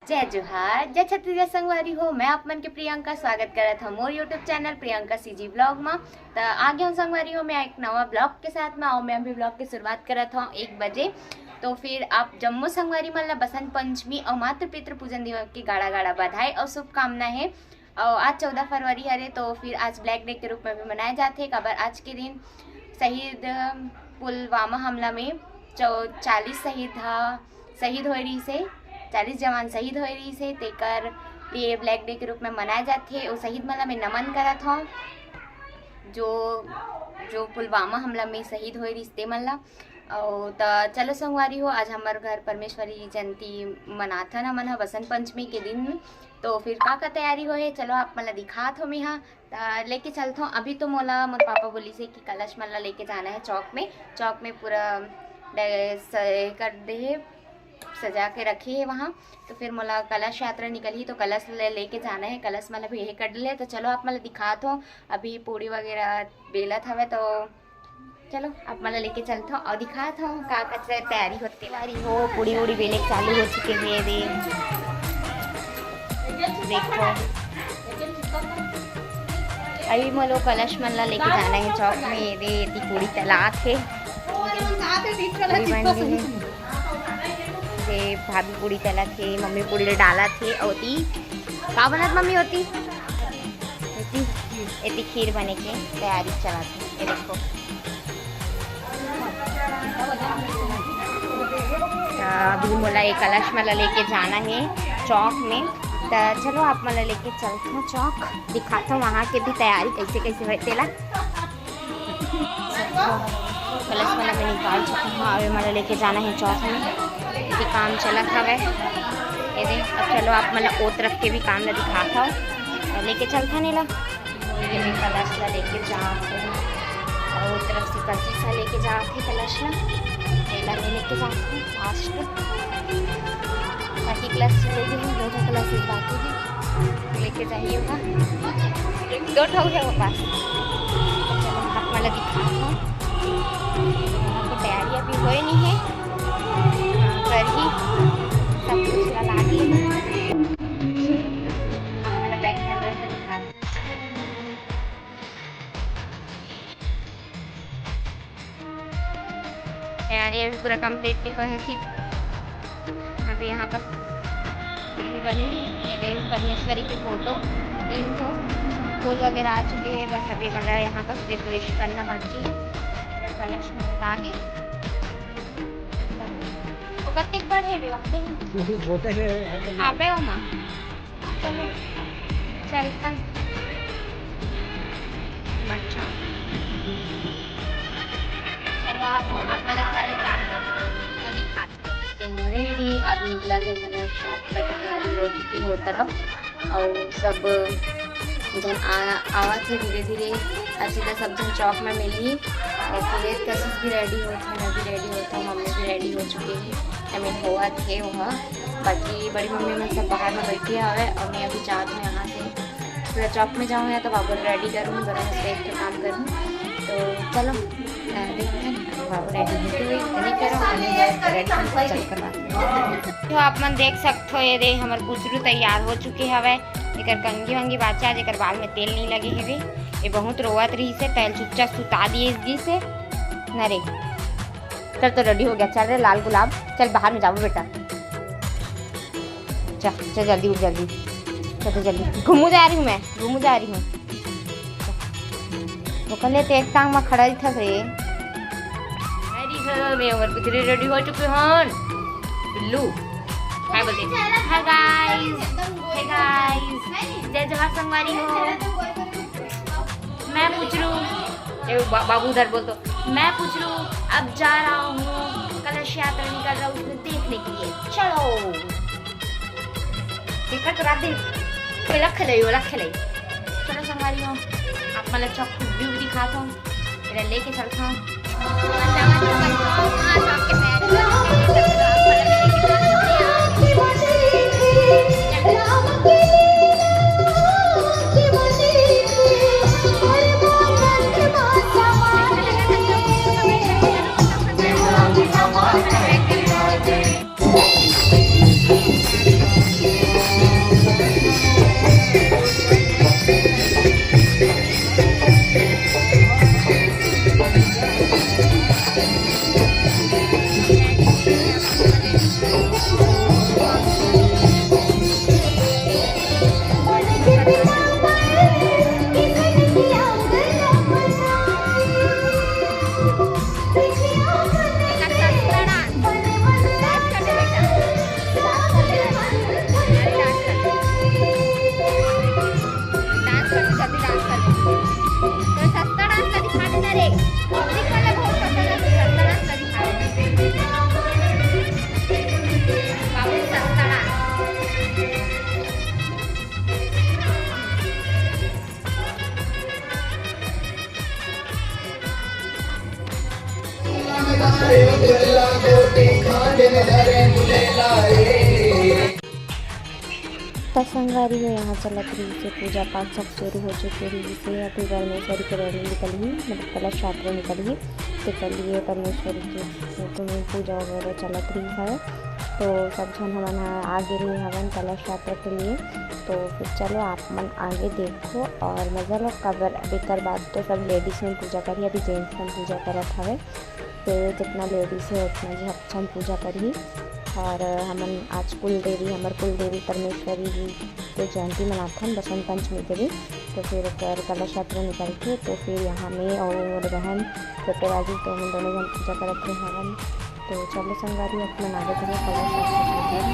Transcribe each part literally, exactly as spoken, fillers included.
जय जोहार, जय छत्तीसगढ़ संगवारी हो। मैं आप मन के प्रियंका, स्वागत करत हव मोर YouTube channel Priyanka CG blog म। त आगे हव संगवारी हो, मैं एक नवा ब्लॉग के साथ में। अउ मैं अभी ब्लॉग के शुरुआत करत हव एक बजे। तो फिर आप जम्मो संगवारी मन ला बसंत पंचमी अउ मातृ पितृ पूजन दिवस के गाड़ा गाड़ा बधाई अउ शुभकामना हे। अउ आज चौदह फरवरी हरे, तो फिर आज ब्लैक डे के रूप में भी मनाए जाथे। काबर आज के दिन शहीद पुलवामा हमला में चौ-, चालीस शहीद ह, शहीद होए रहिस हे, चालीस जवान शहीद होए रहिस हे, तेकर लिए ब्लैक डे के रूप में मनाए जाथे। ओ शहीद मन ला मैं नमन करत हव, जो, जो पुलवामा हमला में शहीद होए रहिस ते मन ला। अउ त चलो संगवारी हो, आज हमर घर परमेश्वरी जयंती मनाथन हमन ह बसंत पंचमी के दिन। तो फिर का का तैयारी होए, चलो आप मन ला दिखात हव मेहा। त लेके चलत हव। अभी तो मोला मोर पापा बोलिस हे कि कलश मन ला लेके जाना हे चौक में। चौक में पूरा डे-, स-, कर दे हे, सजा के रखे हे वहाँ। तो फिर मोला कलश यात्रा निकलही, तो कलश ले, लेके जाना हे। कलश मन ला भी ये कर ले। तो चलो आप मन ला दिखात हव, अभी पूड़ी वगैरह बेलत हवे, तो चलो आप मन ला लेके चलत हव अउ दिखात हव का का तैयारी होथे। तैयारी हो, पूड़ी उड़ी बेले के चालू हो चुके हे। दे देखो, अभी मोला कलश मन ला लेके जाना हे चौक में। ये दे, एती पूड़ी तलात हे, पूड़ी बन गे हे। ये भाभी पूड़ी तलत हे, मम्मी पूड़ी डालत हे। अउ ओती का बनत मम्मी? ओती, ओती, एती खीर बने के तैयारी चलत हे। ये देखो, त अभी मोला ये कलश मन ला लेके जाना हे चौक में। त चलो आप मन ला लेके चलत हव चौक, दिखात हव वहाँ के भी तैयारी कैसे कैसे होए तेला। कलश मन ला मैं निकाल चुकी हव, अउ ये मन ला लेके जाना हे चौक में, ये काम चलत हवे। ये दे, अब चलो आप मन ला ओ तरफ के भी काम ला दिखात हव, अउ लेके चलथन एला। ये दे कलश ला लेके जात हे, अउ ओ तरफ से कसीसा लेके जात हे कलश ला, एला मैं लेके जात हव लास्ट। बाकी कलश चले गए हे, दो ठो कलश बाकी हे। लेके जाही ओहा। एक दो ठो हे वो पास। चलो, आप मन ला दिखात हव। यहाँ के तैयारी अभी होए नहीं हे। हाँ, करही। सब कुछ ला लागे। आप मन ला back camera से दिखात हव। तैयारी अभी पूरा complete नहीं हुआ है कि अभी यहाँ पर बनी, ये परमेश्वरी की फोटो, तीन ठो फूल वगैरह आ चुके हैं। बस अभी मतलब यहाँ पर decoration करना बाकी है। कलश में लगा के वो कत्ते बड़े भी वक्त नहीं। छोटे हैं। आप है वो माँ। चलो, चलता। बच्चा। चलो, आप, आप लोग सारे काम करो। अभी खाते हैं। Ready, अभी लगे मैंने रोटी की हो तरफ। अउ सब झन आ-, आवत हे धीरे धीरे। अभी तो सब झन चौक में मिलही। अउ फिर कशिश भी ready होत हे, मैं भी ready होत हूँ, मम्मी भी ready हो चुके हैं। I mean, होवत हे वहाँ। बाकी बड़ी मम्मी मन सब बाहर में बैठे हवे अउ मैं अभी जात हूँ यहाँ से। पूरा चौक में जाऊँ या तो बाबू ready करूँ, दोनों में से एक ठो काम करूँ। तो चलो, अ, देखते हैं बाबू ready होते हुए, तो नहीं करो, अभी ready होते चल कर बात करते हैं। तो आप मन देख सकते हो, ये दे हमर बुतरू तैयार हो चुके हवे। एकर कंघी वंघी बाचा, जेकर बाल में तेल नहीं लगे हवे। ये बहुत रोवत रही से, पहले चुपचाप सुता दिए जी से। न रे, चल तो ready हो गया, चल रे लाल गुलाब, चल बाहर में जाओ बेटा, चल, चल जल्दी उठ, जल्दी, चल तो जल्दी, घूमू जा रही हूँ मैं, घूमू जा रही हूँ। वो कहले तो एक टांग में खड़ा ही था रे। Ready हो, मैं और कुछ ready हो चुके हन। बिल्लू, हाय बोल दे। Hi guys, hey guys, जय जोहार संगवारी हो। मैं पुचरू, ए, बा-, बाबू उधर बोल तो, मैं पुचरू अब जा रहा हूँ, कलश यात्रा निकल रहा हूँ, उसमें देखने के लिए। चलो, देखा तो रात दिन, कोई लख ले, वो लख ले। चलो संगवारी हो, आप मतलब चौक view दिखाता हूँ, इधर लेके चलता हूँ। त संगवारी हो, यहाँ चलत रहिस हे पूजा पाठ, सब शुरू हो चुके रहिस हे। अभी परमेश्वरी के रैली निकलही, मतलब कलश यात्रा निकलही, तेकर लिए परमेश्वरी के फोटो में पूजा वगैरह चलत रहिस हवय। तो सब झन हमन ह आगे रहे हवन कलश यात्रा के लिए। तो फिर चलो आप मन आगे देखो और मजा लो, काबर एकर बाद तो सब लेडीज मन पूजा करही, अभी जेंट्स मन पूजा करत हवे। तो जितना लेडीज है उतना झन पूजा करही। और हमन आज कुल देवी, हमर कुल देवी परमेश्वरी जी के जयंती मनाथन बसंत पंचमी के दिन। तो फिर ओकर कलश यात्रा निकलथे, तो फिर यहाँ मैं और मोर बहन छोटे बाजी, तो हमन दोनों झन पूजा करत रहे हवन। तो चलो संगवारी, अपन आगे चलो कलश यात्रा के दिन।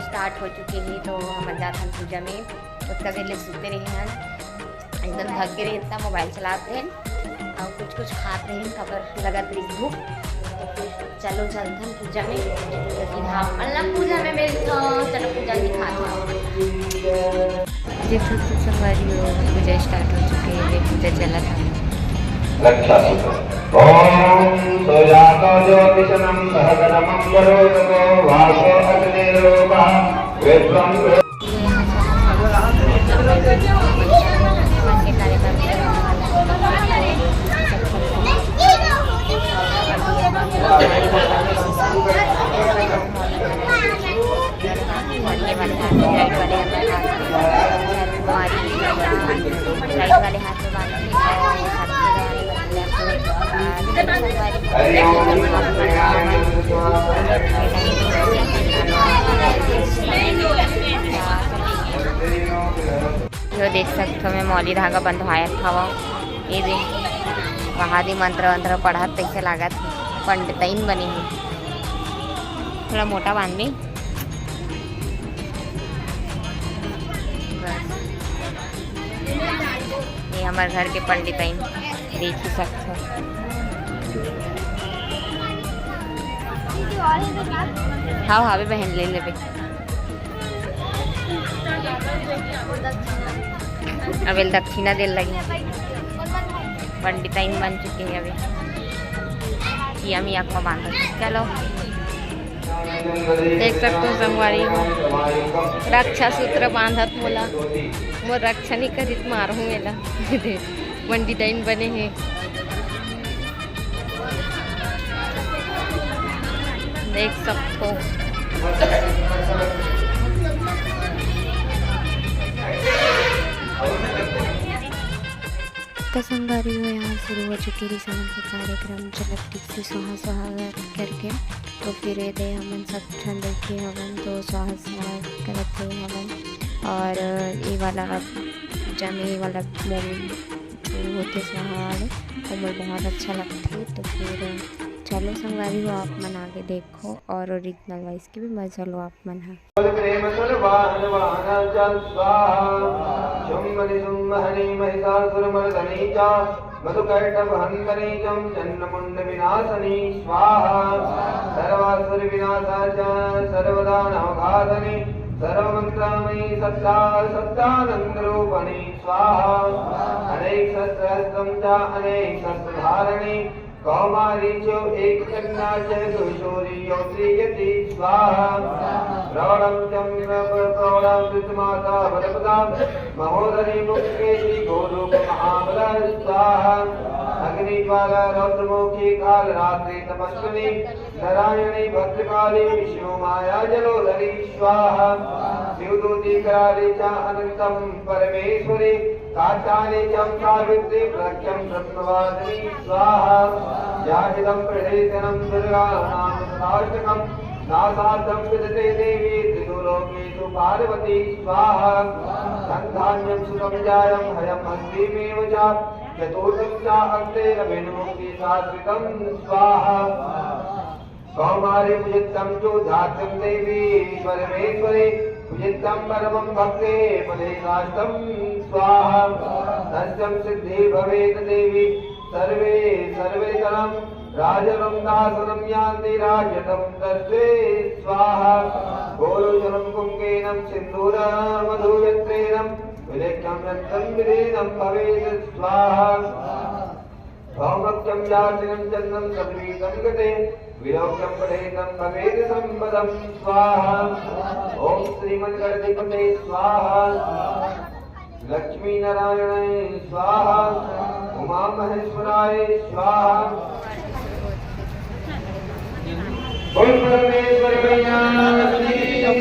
स्टार्ट हो चुके हे, तो हमन जाथन पूजा में। ओतका देर ले सुते रहे हन, एकदम थक गे रहे, इतना मोबाइल चलात रहे और कुछ कुछ खात रहे, काबर लगत रहे भूख। तो फिर चलो चलथन पूजा में, तो फिर हम अलग पूजा में मिलथन। चलो पूजा दिखात हन। देख सकते संगवारी हो, पूजा स्टार्ट हो चुके हे, पूजा चलत हे। रक्षा सूत्र। ओम सुजातो ज्योतिषनं सहगणमंगलोदको वासो अग्निरूपः विद्वं यो देख सकथो, मैं मौली धागा बंधवायत हवं। ये दे, वहाँ दे मंत्र वंत्र पढ़त तैसे लागत हे, पंडिताइन बने हे। थोड़ा मोटा बांध में। बस। ये हमर घर के पंडिताइन, देख ही सकथो। हाँ, हावे बहन, ले लेबे। अब एला दक्षिणा दे लगी। पंडिताइन बन चुके हे अभी। कि हम आँख में बांधत। चलो। देख सकथो संगवारी हो, रक्षा सूत्र बांधत मोला, मोर रक्षा नइ करिस, मारहूँ एला। पंडिताइन बने हे, देख सकथो। त संगवारी हो, यहाँ शुरू हो चुके रहिस हमन के कार्यक्रम, चलत रहिस हे स्वाहा स्वाहा करके। तो फिर ये दे हमन सब झन बइठे हवन, तो स्वाहा स्वाहा करत हे हमन। और ये वाला अब चने वाला मोमो होथे स्वाहा वाले, वो मोला बहुत अच्छा लगथे। तो फिर चलो संगवारी हो, आप मन आगे देखो और ओरिजिनल वॉइस के भी मजा लो आप मन ह। प्रेम सुर वाहन वाहन च स्वाहा। शुंभनि शुंभनि महिषासुर मर्दनी च मधुकैटभ हंतनी च चंडमुंड विनाशनी स्वाहा। सर्वासुर विनाशा च सर्वदानव घातनी सर्वमंत्रमयी सत्ता सत्तानंद रूपणी स्वाहा। अनेक शस्त्र हस्तम च अनेक शस्त्र धारणी कौमारी च एक कन्या च दुशोरी यौत्री यति स्वाहा। प्रौढ़म चंद्र प्रौढ़म ऋतुमाता बलपदा महोदरी मुक्तेशी गोरूप महाबल स्वाहा। अग्नि ज्वाला रौद्रमुखी काल रात्रि तपस्विनी नारायणी भद्रकाली विष्णु माया जलोधरी स्वाहा। शिवदूती कराली च अनंतम परमेश्वरी कात्यायनी च सावित्री प्रख्यम ब्रह्मवादिनी स्वाहा। या इदम पठेत दिनं दुर्गानाम शताष्टकम नासार्थम विदते देवी त्रिषु लोकेषु पार्वती स्वाहा। संधान्यम सुतम जायम हयम हस्तिमेव च चतुर्थम च अंते अभिन्मुक्ति शाश्वतम स्वाहा। कौमारी पूजितं चोदात्यं देवी परमेश्वरी पूजितं परमं भक्ते पदे साष्टं स्वाहा। तस्यं सिद्धि भवेत देवी सर्वे सर्वेतरं राजनं दासनं यान्ति राजनं तस्यै स्वाहा। गोरोचनं कुंकेनं सिन्दूरमधुजत्रेणं विलेख्यं रक्तं विलीनं भवेत स्वाहा। भौमक्यं याचनं चन्दनं सप्रीतं गते विलोक्यं पठेतं भवेत सम्पदं स्वाहा। ॐ श्रीमन्गणधिपतये स्वाहा। लक्ष्मीनारायणाय स्वाहा। उमामहेश्वराय स्वाहा। बोल परमेश्वर मैया की जय।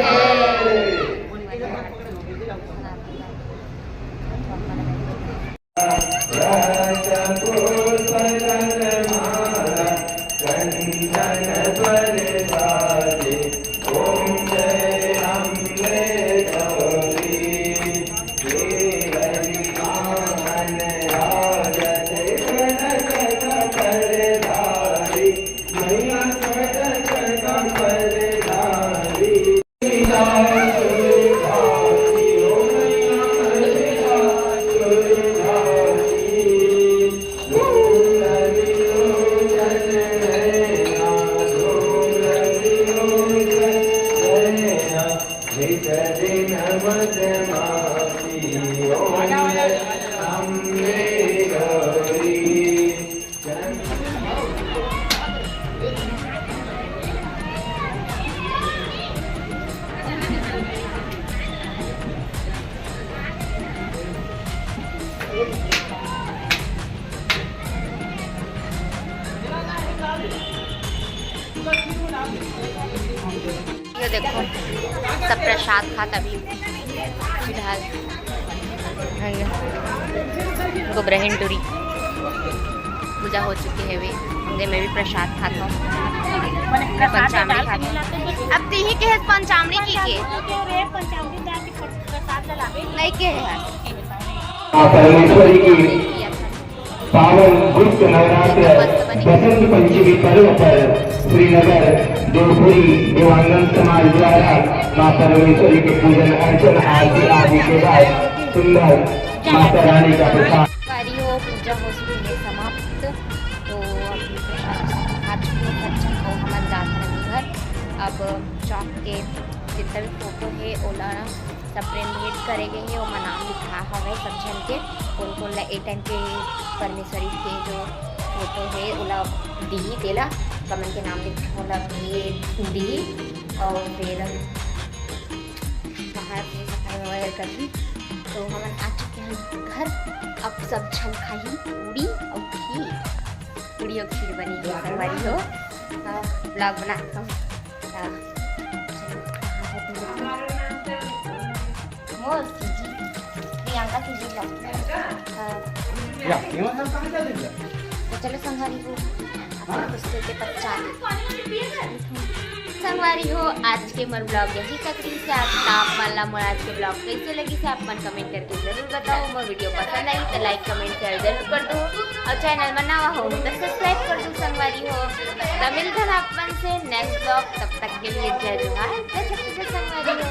ये देखो, सब प्रसाद खात अभी फिलहाल। गोबरहिन टूरी पूजा हो चुके हे, वे दे मैं भी प्रसाद खात हूँ। पंचामृत खात हूँ। अब तिही के पंचामृत की के? नहीं के है। माँ परमेश्वरी की पावन गुप्त नवरात्र बसंत पंचमी पर्व पर श्रीनगर देवपुरी देवांगन समाज द्वारा माँ परमेश्वरी के पूजन अर्चन आरती आदि के बाद सुंदर माता रानी का प्रसाद। पूजा हो चुकी है समाप्त। तो अभी प्रसाद खा चुके हैं सब झन, तो हमन जात हन घर। अब चौक के जितना भी फोटो है ओला ना सब प्रिंट करे गए हे, ओमा नाम लिखा हवय सब झन के, कोन कोन ला ए टाइम पे परमेश्वरी के जो फोटो हे ओला दिही, तेला कमन के नाम लिख ओला दिही। और फिर बाहर से सफाई वगैरह करही। तो हमन आ चुके हैं घर। अब सब झन खाही पूड़ी और खीर। पूड़ी और खीर बनी है संगवारी हो। हाँ, vlog बनाता हूँ। हाँ। मोर सीजी, प्रियंका सीजी vlog। हाँ। तो चलो संगवारी हो, अपने दोस्तों के पहचान। संगवारी हो, आज के मोर vlog यही तक रहिस हे। आप मन ला मोर आज के vlog कइसे लगिस हे, आप मन comment करके जरूर बताओ। मोर video पसंद आही तो like, comment, share जरूर कर दो और channel में नवा हो तो subscribe कर दो संगवारी हो। तो मिलथन आप मन से next vlog, तब तक के लिए जय जोहार, जय छत्तीसगढ़ संगवारी हो।